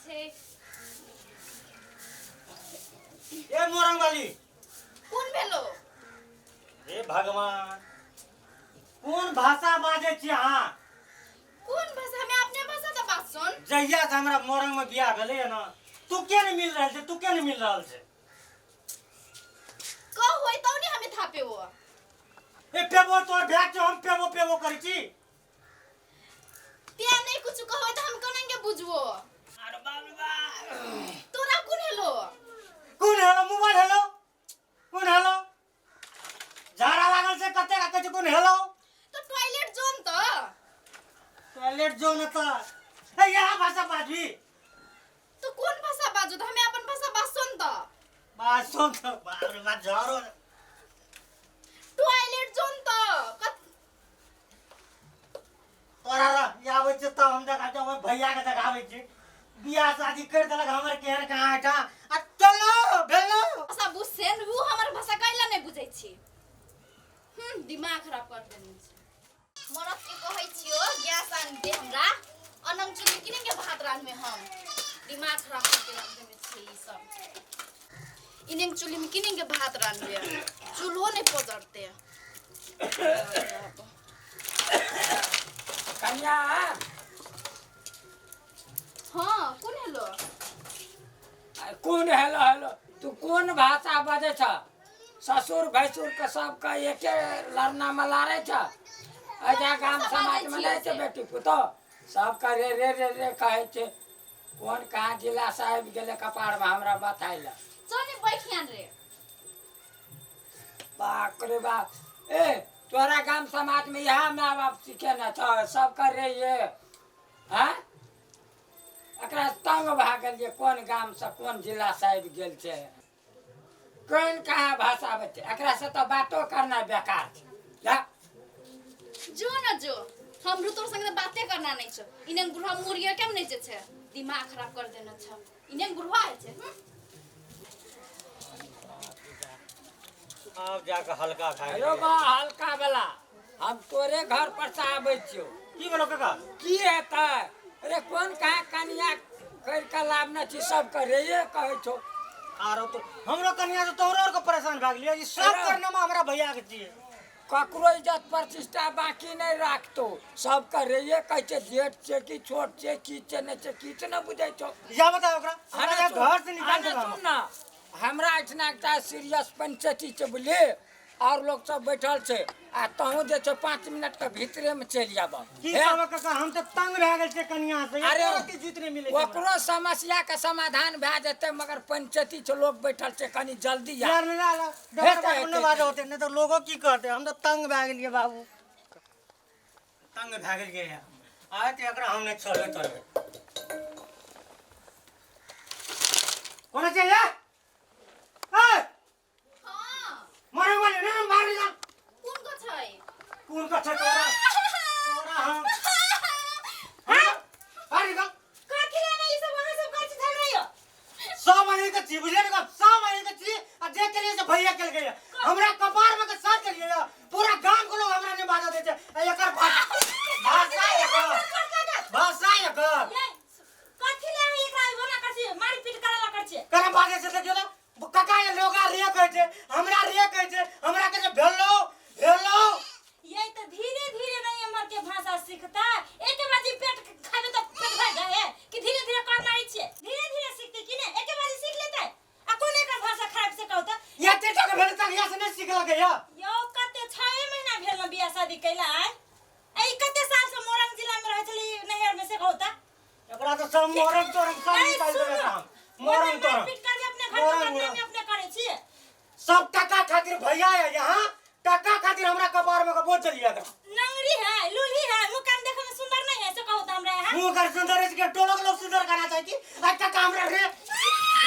छै। ए मोरंग वाली। कोन भेलो? हे भगवान, कोन भाषा बाजै छी अहाँ? कोन भाषा? हमे अपने भाषा तऽ बात सुन। जहिया से हमरा मोरंग में बियाह भेलै ने, तू के नहीं मिल रहल छै, तू के नहीं मिल रहल छै? कह होय तौ ने हमे थापे वो। ए पेबो तोर भ्या छौ, हम पेबो पेबो करै छी। ते नहीं कुछ कहबै तऽ हम कोना के बुझबो? अरे बाप रे बाप। तोरा कोन हेलो? कोन हेलो? Mobile hello? कोन हेलो? झाड़ा लागल छै कते कहै छै कोन हेलो? तो टॉयलेट जोन तऽ। टॉयलेट जोन तऽ ए यहाँ भाषा बाजबी। तो कोन भाषा बाजू? तऽ हमे अपन भाषा बाजसन तऽ। बाजसन तऽ बाप रे बाप झाड़ो। टॉयलेट जोन तऽ तोरा रह ई आबै छै तऽ हम देखा छै हमर भैया के देखाबै छी। बियाह शादी कर देलक हमर केहन कहाँ एठा आ चलो भेलो। भाषा बुझसेन उ हमर भाषा कैला नहीं बुझै छी। दिमाग खराब कर देने छी। मरद के कहै छियो गैस आन दे हमरा, अनंग चुल्ही किने के भात रान्हमे हम। दिमाग खराब कर के रख देने छी ई सब। इनेंग चुल्ही में किने के भात रान्हबे, चूल्हो नहीं पजरते। कन्या। हाँ, कोन हेलो? कोन हेलो हेलो? तू कोन भाषा बजै छ? ससुर भैंसुर के सबके एके लड़ना में लाड़ै छ? एजा गाम समाज में नहीं छै बेटी पुतोह सबके रे रे रे रे कहै छै। कोन कहाँ जिला से आबि गेलै कपार में हमरा बताय लए। चल ने बैठियान रे। बाप रे बाप, ए तोरा गाम समाज में इएह माय बाप सिखेने छ सबके रे ये? हैं एकरा तंग भए गेलियै। कोन गाम से कोन जिला से आबि गेल छै, कोन कहाँ भाषा बजै, एकरा से तऽ बातो करना बेकार छै। जा जो न जो, हमरो तोर संगे बाते करना नहीं छौ। इने बुढ़वा मुरिया केम नहीं जे छै, दिमाग खराब कर देने छौ। इने बुढ़वा है छै। आब जाके हल्का खा। हेलो बा हल्का वाला, हम तोरे घर पर से आबै छियौ। की बोलो काका? की हेतै अरे, कोन कहाँ कनिया करि कऽ लाबने छी, सबके रेये कहै छौ। आरो तो हमरो कनिया से तोहरो आर के परेशान भए गेलियै। ई सब अरे। करनामा हमरा भैया के छियै। ककरो इज्जत प्रतिष्ठा बाकी नहि राखतौ, सबके रेये कहै छै। जेठ छै कि छोट छै, की छै नहि छै, किछु नहि बुझै छौ। या बताओ ओकरा हमरा आने जे घर से निकाल आने देलक। सुन ना, हमरा एहिठिना एकटा सीरियस पंचायती छै बुझलियै, और लोग सब बैठल छै, आ तहूँ जे छै 5 मिनट के भीतरे में चलि आबह। की हे? कहबै काका, हम तऽ तंग भए गेल छियै कनिया से। अरे एको रत्ती जीत नहि मिलै छै हमरा। ओकरो समस्या के समाधान भए जेतै, मगर पंचायती छै, लोग बैठल छै, कनी जल्दी आ। यार नहि आला हेतै, बाबू हेतै, नहि बाजऽ होतै, नहि तऽ लोगो की कहतै। हम तऽ तंग भए गेलियै बाबू, तंग भए गेलियै। आइ तऽ एकरा हम नहि छोड़बै तोड़बै। कोना छै ये? ए हाँ। मरे वाले ना हम बाहर निकाल। कोन को छै? कोन को छै तोरा? तोरा हम हाँ बाहर निकाल। कथी लेने ई सब अहाँ सब कथी झगड़ा यौ? सब अहीं के छी बुझलियै ने, सब अहीं के छी। आ जे केलियै से भैया केलकै ये। हमरा कपार में के साथ केलियै ये। पूरा गाम के लोग हमरा नहीं बाजऽ दै छै। आ एकर भाषा एकर भाषा एकर। ये कथी ले अहाँ एकरा ओना करै छियै, मारि पीट करै ला करै छियै? केना बाजै छै देखियौ तऽ। काका ये लोग रे कहै छै हमरा, रे कहै छै हमरा, कहै छै भेलो भेलो। ये तो धीरे धीरे नहीं हमर के भाषा सीखता। एक बाजी पेट खाबे तो पेट भर जाए कि धीरे धीरे करना ही छियै? धीरे धीरे सीखते कि नहीं, एक बाजी सीख लेते? आ कोन एकर भाषा खराब से कहता? एते टका भेल तक यहाँ से नहीं सीखलकै या। यौ कते 6 महीना भेल न बियाह शादी कैला? आय ए कते साल से मोरंग जिला में रहै छली नैहर में से कहता? एकरा तऽ सब मोरंग तोरंग सब ए, निकालि देबै सुनू। एकरा हम। मोरंग तोरंग मारपीट करबे अपने घर मोरंग में उरंग। अपने करै छियै। सब टका खातिर भैया है यहाँ, टका खातिर हमरा कपार में के बोझ चलिए एकरा। नंगरी है, लूल्ही है, मुँह कान देखे में सुंदर नहीं है से कहू तो हमरा यहाँ। मुँह कर सुंदर है के टोलक लोग सुंदर करना चाहती। आ टका हमरा रे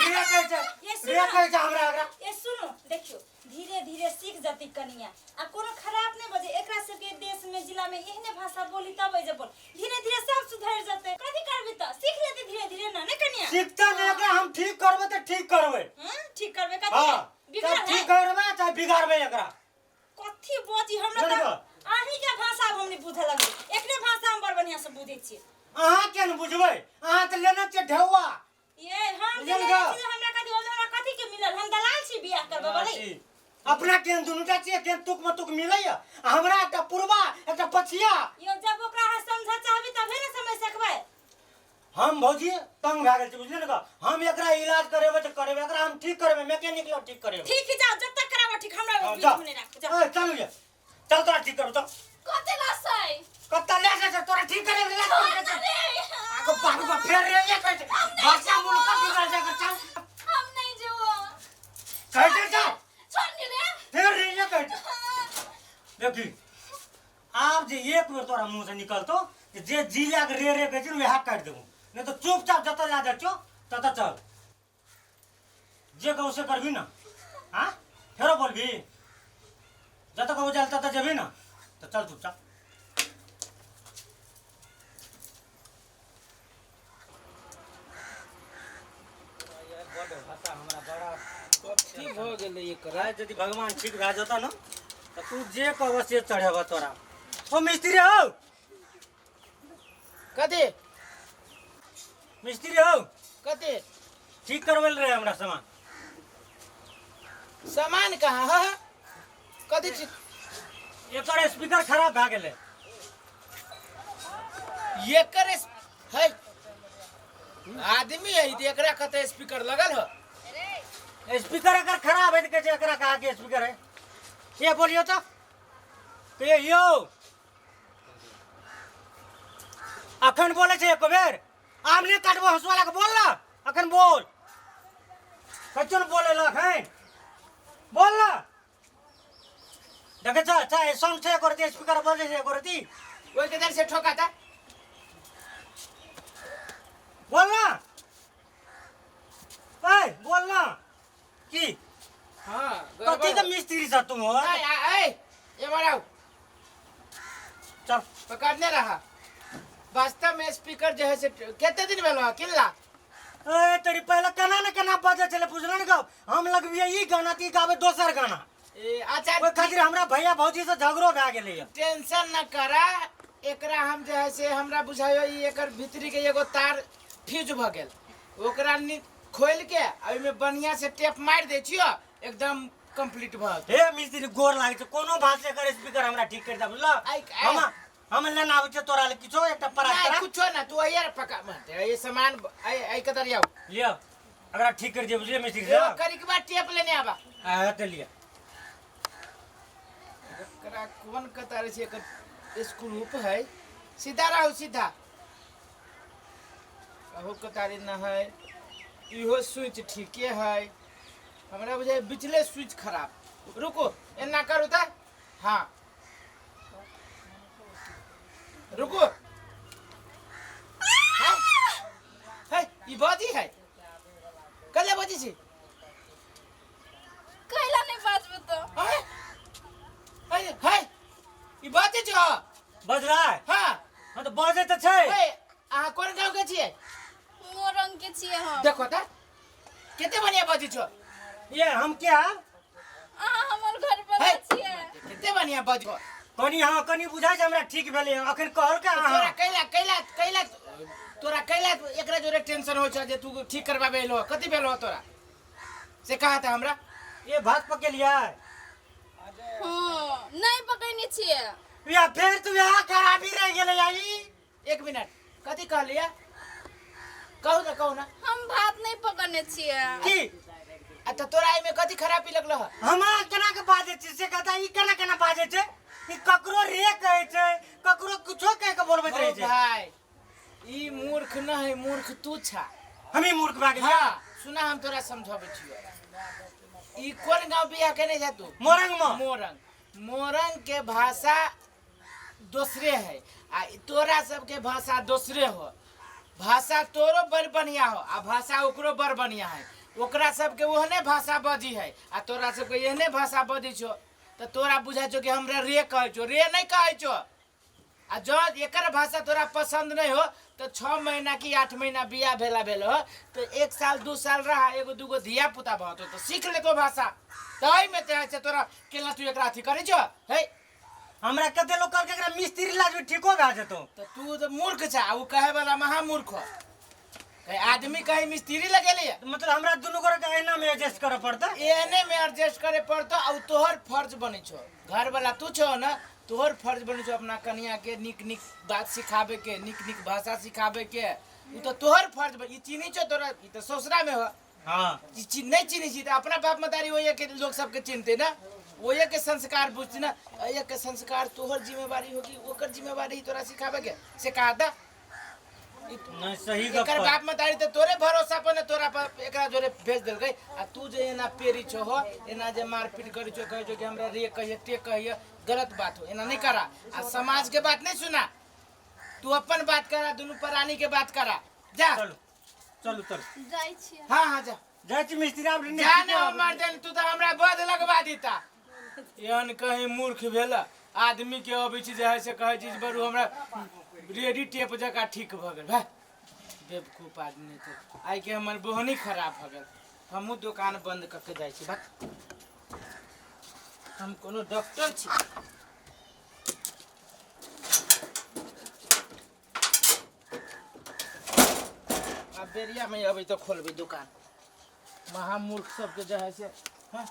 रे कहै छै। ये सुनो। रे कहै छै हमरा एकरा। ए सुनो, देखियो धीरे धीरे सीख जती कनिया, आ कोनो खराब नहीं बजे। एकरा सबके देश में जिला में एहने भाषा बोली तब जे बोल, धीरे धीरे सब सुधर जते। कथी करबी त सीख लेती धीरे धीरे ना ने कनिया? सीखता नहीं एकरा हम, ठीक करबै तऽ ठीक करबै। हां, ठीक करबे कथी? हाँ, बिगड़ल चाहे है? ठीक करबै चाहे बिगाड़बै एकरा। कथी बोजी हमरा लड़का। त अहीं के भाषा हम नहीं बुझे लगली, एकरे भाषा हम बड़ बढ़िया से बुझै छी। अहाँ किया ने बुझबै? अहाँ तऽ लेने छियै ढेउआ। ये हम जे बुझल लेने गा? छी हमरा कथी ओमे हमरा कथी के मिलल हम दलाल छी बियाह करबै वाली अपना केहन दुनूटा छियै केहन तुक में तुक मिलैया आ हमरा एकटा पुरबा एकटा पछिया यो जब ओकरा अहाँ समझ चाहबी तबे ने समझ सकबै हम भौजी तंग भए गेल छी बुझलियै ने का? हम एकरा इलाज करेबै तऽ करेबै एकरा हम ठीक करेबै मैकेनिक लग ठीक करेबै ठीक है जाओ जब तक कराबो ठीक हमरा हाँ, बीच जा। में नहीं राखू जाओ ए, चलू ये चल तोरा ठीक करू चल कते लाश है कत्ता ले जा तोरा ठीक करे ले छोड़ ना रे आगो बाबू बा फेर रे ये कहै छै भाषा मुल्क बिगड़ जाए चल हम नहीं जेबो कहै छै चल छोड़ नी रे फेर रे ये कहै छै देखी आब जे एक बेर तोरा मुंह से निकलतो जे जिला के रे रे कहै छै ने वएह काटि देबो नहीं तो चुपचाप जतऽ लए जाइ छियौ ततऽ चल जे कहू से करबी ना हाँ फेरो बोलबी जतऽ कहू चल ततऽ जेबी ना तो चल चुपचाप बड्ड भाषा हमरा बड़ा कथी भऽ गेलै एकरा राय यदि भगवान ठीक भए जेतऽ ने तऽ तू जे कहबह से चढ़ेबह तोरा ओ मिस्त्री हौ कथी मिस्त्री हौ कथी ठीक करबै रहे हमरा सामान सामान कहाँ है कथी ठीक एकर स्पीकर खराब भए गेलै एकर है आदमी है तऽ एकरा कते स्पीकर लगल हो स्पीकर एकर खराब है तऽ कहै छै एकरा कहा के स्पीकर है ये बोलियो तो कहियो यौ अखन बोले छै एको बेर आम नहि काटबो हंसुआ लए बोल ना अखन बोल कच्चो ने बोले ला अखन बोल ना देखे छ अच्छा साउंड छै एको रति स्पीकर बजै छै एको रति ओहि के दर से ठोका था बोल ना ए बोल ना की हाँ कथी के मिस्त्री छ तुम हो ए ए ये मराओ चल पकड़ने रहा वास्तव में स्पीकर जो है से कते दिन भेल हो किनला ए तेरी पहले केना ने केना बजै छलै बुझल ने गप हम लगबियै ई गाना त ई गाबै दोसर गाना ए अच्छा ओहि खातिर हमरा भैया भौजी से झगड़ो भए गेलैया टेंशन न करा एकरा हम जे है से हमरा बुझायो ई एकर भीतरी के एगो तार फ्यूज भ गेल ओकरा खोल के आ ओहिमे बढ़िया से टेप मारि दै छियो एकदम कंप्लीट भ जेतौ। हे मिस्त्री गोर लागै छै कोनो भाषा एकर स्पीकर हमरा ठीक करि दे बुझल आइ- हम हम लेना आबै छै तोरा ले किछो एकटा परात नहीं करा कुछो ना तू अइया पका मत ये सामान आई आई कदर आओ लिअ एकरा ठीक करि दिअ बुझलियै मिस्त्री यो साहब करिकबा टेप लेने आबा आ तऽ लिअ एकरा कोन कतार छै एकर स्क्रूप है सीधा रहू सीधा अहू कतारी न है इहो स्विच ठीके है हमरा बुझाइ बिचले स्विच खराब रुको एना करू तऽ हाँ रुको है है ई बाजी है कल्ले बाजी छी कैला नहीं बाजबे तो है है है ई बाजी छो बजलै हाँ हँ तऽ बजै तऽ छै ए अहाँ कोन गाँव के छियै मोरंग के छियै हम देखो तऽ कते बढ़िया बाजी छो ये हम क्या अहाँ हमर घर पर है छियै कते बढ़िया बाजी छो कनी हँ कनी बुझाइ छै हमरा ठीक भेलै अखन कहलकै तोरा अहाँ कैला कैला कैला तोरा कैला एकरा जोरे टेंशन होइ छौ जे तू ठीक करबाबे एलो कथी भेलो तोरा से कहा था हमरा ये भात पकेलियै हँ नहीं पकड़ने छियै या फेर तू यहाँ खराबी रहि गेलै या ई एक मिनट कथी कहलियै कहू ना कहू ना हम भात नहीं पकड़ने छियै की आ तऽ तोरा एहिमे कथी खराबी लगलो ह हमरा केना के बाजै छी से कहता ई केना केना बाजै छै ई ककरो रे कहै छै ककरो कुछो कह के बोलबैत रहै ओ छै भाई ई मूर्ख न है मूर्ख तू छा हमी मूर्ख भए गेलियै हाँ सुना हम तोरा समझाबै छियो ई कोन गांव बियाह केने जा तू मोरंग में मोरंग मोरंग के भाषा दोसरे है आ तोरा सबके भाषा दोसरे हो भाषा तोरो बड़ बढ़िया हो आ भाषा ओकरो बड़ बढ़िया है ओकरा सबके ओहने भाषा बजी है आ तोरा सबके एहने भाषा बजी छो तऽ तोरा बुझाइ छौ कि हमरा रे कहै छौ रे नहि कहै छौ आ जँ एकर भाषा तोरा पसन्द नहि हो तऽ 6 महीना कि 8 महीना बियाह भेला भेल हो तऽ एक साल 2 साल रहा एगो दूगो धिया पुता भऽ तऽ सीख लेतो भाषा तऽ एहिमे तऽ छै तोरा केना तू एकरा अथी करै छौ हे हमरा कते लोग कहलकै एकरा मिस्त्री लाजबी ठीको भए जेतौ तऽ तू तऽ मूर्ख छ आ ओ कहै वाला महामूर्ख हो। कहे आदमी आदमी कहीं मिस्त्री लगेले मतलब हमरा दुनू गोरे के एना में एडजस्ट करे पड़तै। एहने में एडजस्ट करे पड़तो आ उ तोहर फर्ज बनै छौ, घर वाला तू छौ ना, तोहर फर्ज बनै छौ अपना कनिया के नीक नीक बात सिखाबे के, नीक नीक भाषा सिखाबे के, उ तो तोहर फर्ज ई चिन्ही छौ तोरा, ई तो ससुरा में हो। हाँ। ई चीज नहीं चिन्ही छी त अपना बाप मतारी ओहे के लोग सबके चिन्हते ना, ओहे के संस्कार बुझते ना, एहे के संस्कार तोहर जिम्मेवारी हो कि ओकर जिम्मेवारी ही तोरा सिखाबे के, से कहा था। नहीं सही गप एकर बाप मतारी त तोरे भरोसा पर ने तोरा पर एकरा जोरे भेज देलकै, आ तू जे एना पेरी छो हो, एना जे मारपीट करै छो, कहै छो कि हमरा रे कहिए ते कहिए, गलत बात हो, एना नहीं करा, आ समाज के बात नहीं सुना, तू अपन बात करा, दुनू प्राणी के बात करा, जा। चलू चलू चलू जाइ छियै। हाँ हाँ जा। जाइ छी मिस्त्री आब। जा ने मर देन, तू तो हमरा बद लगवा देता। एहन कहीं मूर्ख भेल आदमी के अबै छै जे है से कहै छै जे बरू हमरा रेडी टेप जकाँ ठीक भऽ गेल। भाय बेवकूफ आदमी तऽ आइ के हमर बोहनी खराब भऽ गेल। हमहूँ दोकान बंद कऽ के जाइ छी। भाय हम कोनो डॉक्टर छी? आब बेरियामे अबै तऽ खोलबै दोकान। महामूर्ख सबके जे है से, हाँ।